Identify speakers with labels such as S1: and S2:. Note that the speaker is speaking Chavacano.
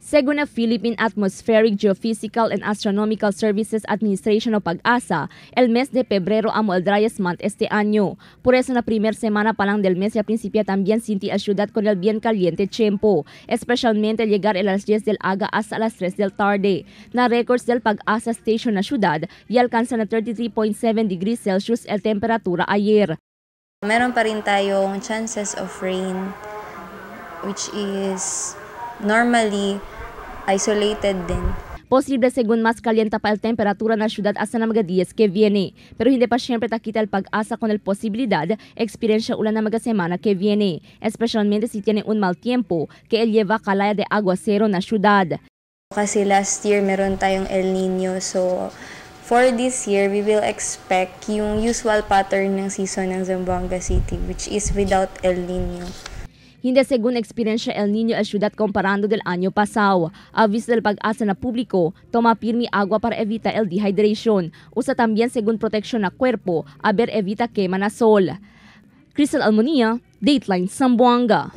S1: Según la Philippine Atmospheric, Geophysical and Astronomical Services Administration o PAGASA, el mes de febrero amo el driest month este año. Por eso, en la primera semana pa lang del mes ya principia también sinti a ciudad con el bien caliente tiempo, especialmente llegar a las 10 del aga hasta las 3 del tarde. Na records del PAGASA station na ciudad y alcanza na 33.7 degrees Celsius el temperatura ayer.
S2: Meron pa rin tayong chances of rain, which is normally isolated din.
S1: Posible según más calienta pa el temperatura na ciudad hasta na mga días que viene. Pero hindi pa siyempre takita el PAGASA con el posibilidad experiencia ulan na mga semana que viene, especialmente si tiene un mal tiempo que él lleva calaya de aguacero na ciudad.
S2: Kasi last year meron tayong El Nino, so for this year we will expect yung usual pattern ng season ng Zamboanga City, which is without El Nino.
S1: Hindi según experiencia El Niño el ciudad comparando del año pasado. Aviso del PAGASA na público, toma pirmi agua para evitar el dehydration. Usa también según protección na cuerpo, a ver evita quema na sol. Crystal Almonia, Dateline Zamboanga.